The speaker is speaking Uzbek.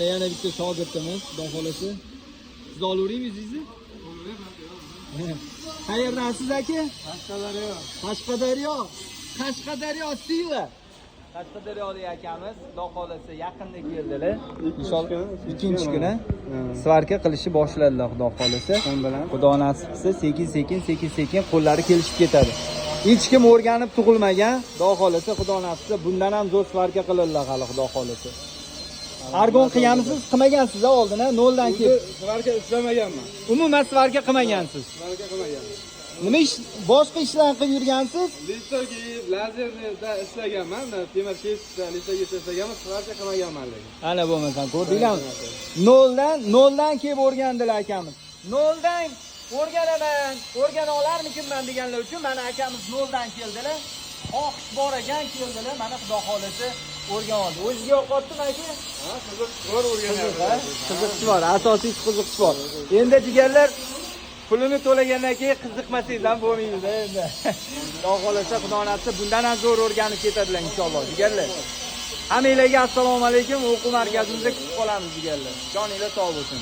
Yana bitta shogirdimiz, xudo xolasa. Siz olaveringmi yuzingizni? Qayerdansiz, aka? Qashqadaryo. Qashqadaryo. Qashqadaryo sila. Qashqadaryolik akamiz, xudo xolasa, yaqinda keldilar. Inshaalloh ikkinchi kuni svarka qilishni boshladilar, xudo xolasa. bilan. Xudo nasib qilsa, sekin sekin sekin sekin qo'llari kelishib ketadi. Hech kim o'rganib tug'ilmagan, xudo xolasa, xudo nasib qilsa, bundan ham zo'r svarka qiladilar hali, xudo xolasa. Argon qilganmisiz, qilmagansiz oldin, a? Noldan kelib. Svarka ishlamaganman. Umuman svarka qilmagansiz. Svarka qilmaganman. Nima ish, boshqa ishlarni qilib yurgansiz? Listogib, lazerda ishlaganman. Temir kesishda, listogibda ishlaganman, svarka qilmaganman lekin. Ana bo'lmasam ko'rdinglarmi? Noldan kelib o'rgandilar akamiz. Noldan o'rganaman, o'rgana olarmikinman deganlar uchun mana akamiz noldan keldilar. Xohish bor ekan, keldilar. Mana xudo xolasa o'rgan oldi. O'ziga yoqyaptimi, aka? Ha, qiziq bor o'rganyapman. Qiziqish bor, asosiysi qiziqish bor. Endi jigarlar, pulini to'lagandan keyin qiziqmasangiz ham bo'lmaydi endi. Xudo xolasa, xudo nasib bundan ham zo'r o'rganib ketadilar inshaalloh, jigarlar. Hammanglarga assalomu alaykum. O'quv markazimizda kutib qolamiz, jigarlar. Joninglar sog' bo'lsin.